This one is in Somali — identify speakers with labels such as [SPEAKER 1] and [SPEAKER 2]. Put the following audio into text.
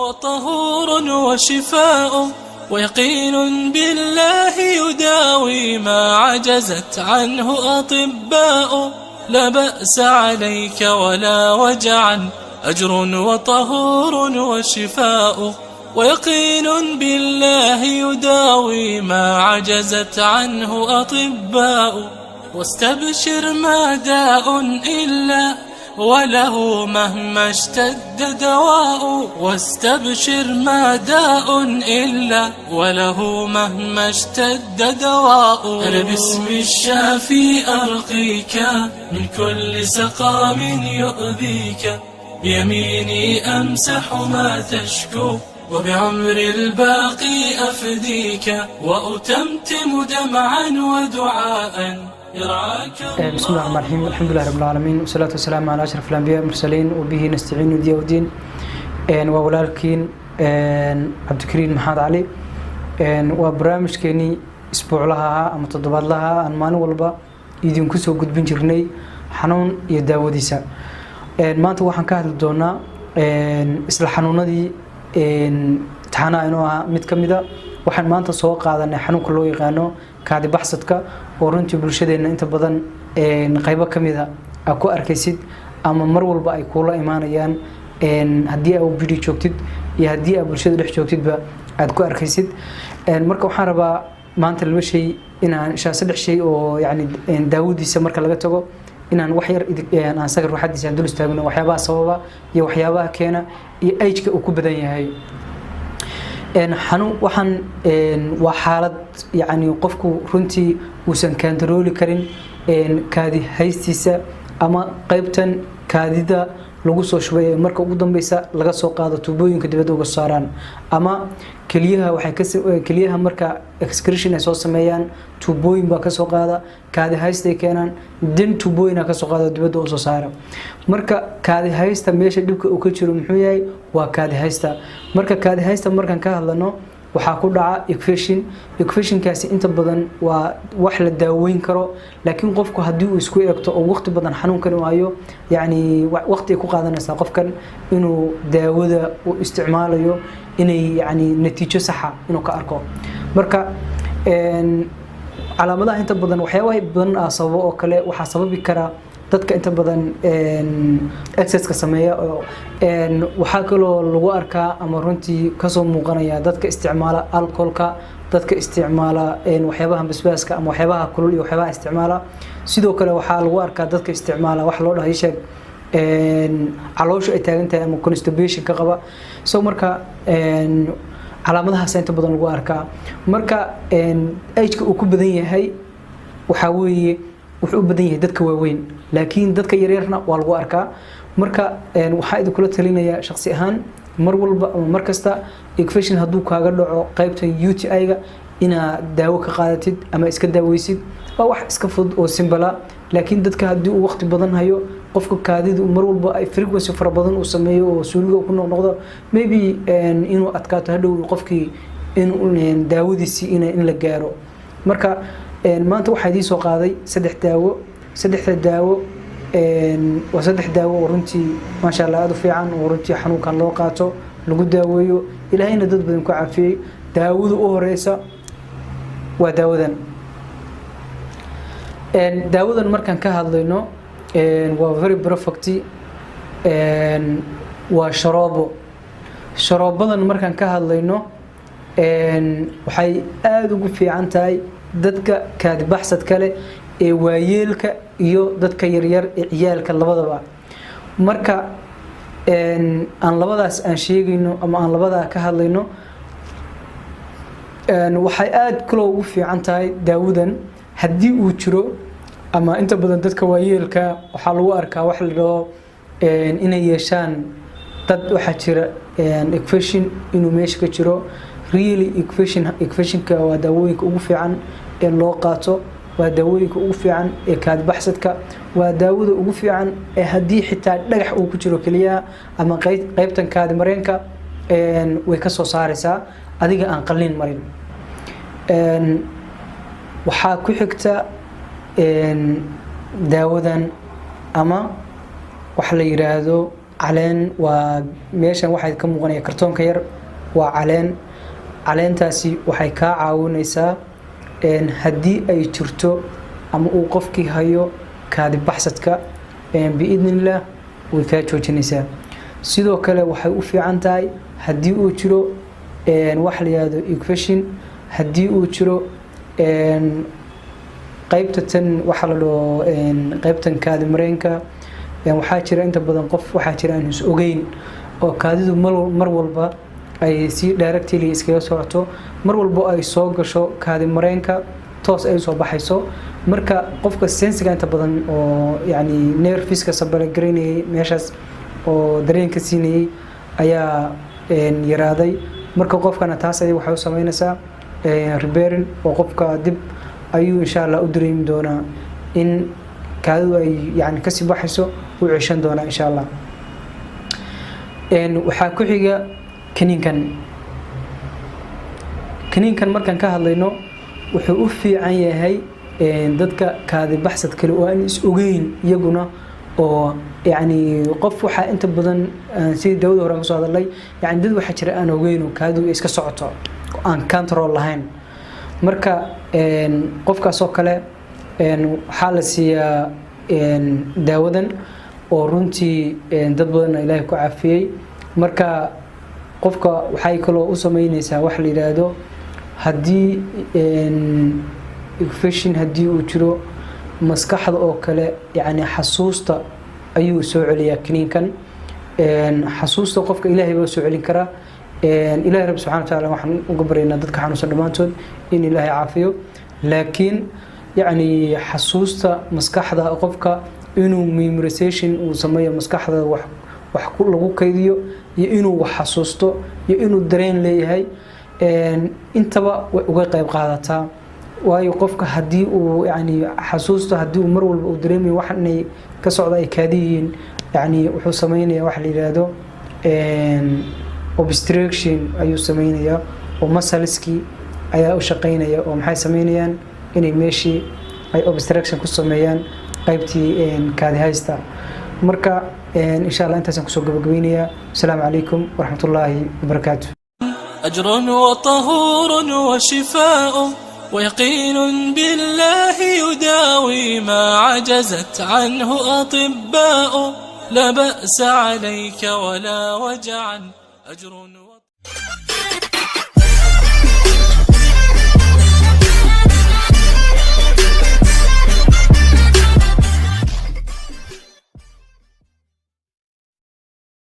[SPEAKER 1] وطهور وشفاء، ويقين بالله يداوي ما عجزت عنه أطباء. لا بأس عليك ولا وجعا، أجر وطهور وشفاء، ويقين بالله يداوي ما عجزت عنه أطباء. واستبشر، ما داء إلا وله مهما اشتد دواء. واستبشر، ما داء إلا وله مهما اشتد دواء. أنا باسم الشافي أرقيك من كل سقام يؤذيك، بيميني أمسح ما تشكو، وبعمر الباقي أفديك، وأتمتم دمعا ودعاء يرعاك.
[SPEAKER 2] بسم الله الرحمن الرحيم، الحمد لله رب العالمين، والصلاة والسلام على أشرف الأنبياء والمرسلين، وبه نستعين ديا ودين. Waa walaalkiin Cabdikariin Maxamed Cali. Waa barnaamijkeenii isbuuclaha ahaa ama toddobaadlaha aan maalin walba idinku soo gudbin jirnay, xanuun iyo daawadiisa. Maanta waxaan ka hadli doonaa isla xanuunadii taxanaha inuu ahaa mid ka mida. Waxaan maanta soo qaadanay xanuunka loo yaqaano kaadi baxsadka, oo runtii bulshadeena inta badan qaybo ka mida aa ku arkaysid ama mar walba ay kuula imaanayaan. Haddii aa bidi joogtid iyo haddii aa bulshada dhex joogtidba aad ku arkaysid. Marka waxaan rabaa maanta laba shay inaan insha saddex shay oo yani daawadiisa marka laga tago inaan wax yar aan sagar ruuxadiisa aan dul istaagno, waxyaabaha sababa iyo waxyaabaha keena iyo age-ka uu ku badan yahay xanuun. Waxaan waa xaalad yacni qofku runtii uusan kantarooli karin kaadi haystiisa ama qaybtan kaadida lagu soo shubay ee marka ugu dambeysa laga soo qaado tuubooyinka dibadda uga saaraan ama keliyaha. Waxay ka keliyaha marka excretion ay soo sameeyaan, tuubooyin baa kasoo qaada, kaadi haystay keenaan, den tuubooyina kasoo qaada, dibadda usoo saara. Marka kaadi haysta meesha dhibka uu ka jiro muxuu yahay? Waa kaadi haysta. Marka kaadi haysta markaan ka hadlano, waxaa ku dhaca infection. Infectionkaasi inta badan waa wax la daaweyn karo, laakiin qofku haddii uu isku eegto oo waqti badan xanuunkan uu hayo, yacni waqti ay ku qaadanaysaa qofkan inuu daawada uu isticmaalayo inay yacni natiijo saxa inuu ka arko. Marka calaamadaha inta badan, waxyaabaha badan ah sababo oo kale, waxaa sababi kara dadka inta badan exercise sameeya. Waxaa kaloo lagu arkaa ama runtii kasoo muuqanaya dadka isticmaala alcoholka, dadka isticmaala waxyaabaha basbaaska ama waxyaabaha kulul iyo waxyaabaha isticmaala. Sidoo kale waxaa lagu arkaa dadka isticmaala wax loo dhahay sheeg calooshu ay taagan tahay ama constipation ka qaba. So marka calaamadahaas inta badan lagu arkaa. Marka age-ka uu ku badan yahay waxaa weeye wuxuu u badan yahay dadka waaweyn, laakiin dadka yaryarna waa lagu arkaa. Marka waxaa idinkula talinayaa shaqsi ahaan, mar walba ama mar kasta infection hadduu kaaga dhaco qaybtan UTI-ga, inaad daawo ka qaadatid ama iska daaweysid. Waa wax iska fudud oo simple ah. Laakiin dadka haddii uu waqti badan hayo qofka, kaadidu mar walba ay frequency fara badan uu sameeyo oo suuliga ku noqnoqdo, maybe inuu adkaato hadhow qofkii in daawadiisii in la gaaro. Marka maanta waxaa idiin soo qaaday saddex daawo. Saddexda daawo waa saddex daawo oo runtii, maasha Allah, aada u fiican, oo runtii xanuunkan loo qaato, lagu daaweeyo, Ilaahayna dad badan ku cafiyey. Daawada u horeysa waa daawadan. Daawadan markaan ka hadlayno waa very perfect. Waa sharoobo. Sharoobadan markaan ka hadlayno waxay aada ugu fiican tahay dadka kaadibaxsad kale ee waayeelka iyo dadka yaryar ee ciyaalka labadaba. Marka aan labadaas aan sheegayno ama aan labadaa ka hadlayno, waxay aada kaloo ugu fiican tahay daawadan haddii uu jiro ama inta badan dadka waayeelka waxaa lagu arkaa wax la dhaho inay yeeshaan dad waxaa jira infection inuu meesha ka jiro. Really infection, infectionka waa daawooyinka ugu fiican ee loo qaato, waa daawooyinka ugu fiican ee kaadibaxsadka, waa daawada ugu fiican ee haddii xitaa dhagax uu ku jiro keliyaha ama qeybtan kaadi mareenka way ka soo saareysaa adiga aan qalin marin. Waxaa ku xigta daawadan ama waxa la yiraahdo Caleen waa meeshan waxay ka muuqanaya kartoonka yar, waa caleen. Caleentaasi waxay kaa caawinaysaa haddii ay jirto ama uu qofkii hayo kaadi baxsadka, biidnillaah way kaa joojinaysaa. Sidoo kale waxay u fiican tahay haddii uu jiro waxa la yihahdo infection, haddii uu jiro qaybta tan waxaa la dhaho qaybtan kaadi mareenka. Waxaa jira inta badan qof waxaa jira aan is ogeyn oo kaadidu mar walba ay si directly iskaga socoto, mar walbo ay soo gasho kaadi mareenka toos ay usoo baxayso. Marka qofka sensiga inta badan oo yani nerveska supply garaynayay meeshaas oo dareenka siinayay ayaa yaraaday. Marka qofkana taas ay waxay u sameynaysaa repairing, oo qofka dib ayuu insha Allah u dareemi doonaa in kaadidu ay yani kasii baxayso, u ceshan doonaa insha Allah. Waxaa ku xiga kaniinkan. Kaniinkan markaan ka hadlayno, wuxuu u fiican yahay dadka kaadi baxsad kale oo aan is ogeyn iyaguna, oo yani qof waxaa inta badan sidii dawada hore aan kasoo hadalay, yani dad waxaa jira aan ogeyn oo kaadidu iska socoto oo aan control lahayn. Marka qofkaas oo kale waxaa la siiyaa daawadan oo runtii dad badanna Ilaahay ku caafiyey. Marka qofka waxay kaloo u sameyneysaa wax la yidhaahdo haddii infection haddii uu jiro maskaxda oo kale, yani xasuusta ayuu soo celiyaa kaniinkan. Xasuusta qofka Ilaahay baa soo celin karaa. Ilahay rabbi subxana wa taala waxaan uga baryaynaa dadka xanuunsan dhammaantood in Ilaahay caafiyo, laakiin yacni xasuusta maskaxda qofka inuu memorization uu sameeyo, maskaxda wax lagu kaydiyo, iyo inuu wax xasuusto, iyo inuu dareen leeyahay, intaba way uga qayb qaadataa. Waayo qofka haddii uu yani xasuusto, haddii uu mar walba uu dareemayo wax inay ka socda ay kaadi yihiin, yani wuxuu sameynaya waxa la yidhaahdo obstruction ayuu sameynayaa, oo muscleskii ayaa u shaqeynaya, oo maxay sameynayaan? Inay meeshii ay obstruction ku sameeyaan qaybtii kaadi haysta. Marka insha Allah intaasaan kusoo gabagabeynayaa. Asalaamu calaykum waraxmatullaahi wabarakaatu.
[SPEAKER 1] أجر وطهور وشفاء ويقين بالله يداوي ما عجزت عنه أطباء. لا بأس عليك ولا وجعا، أجر.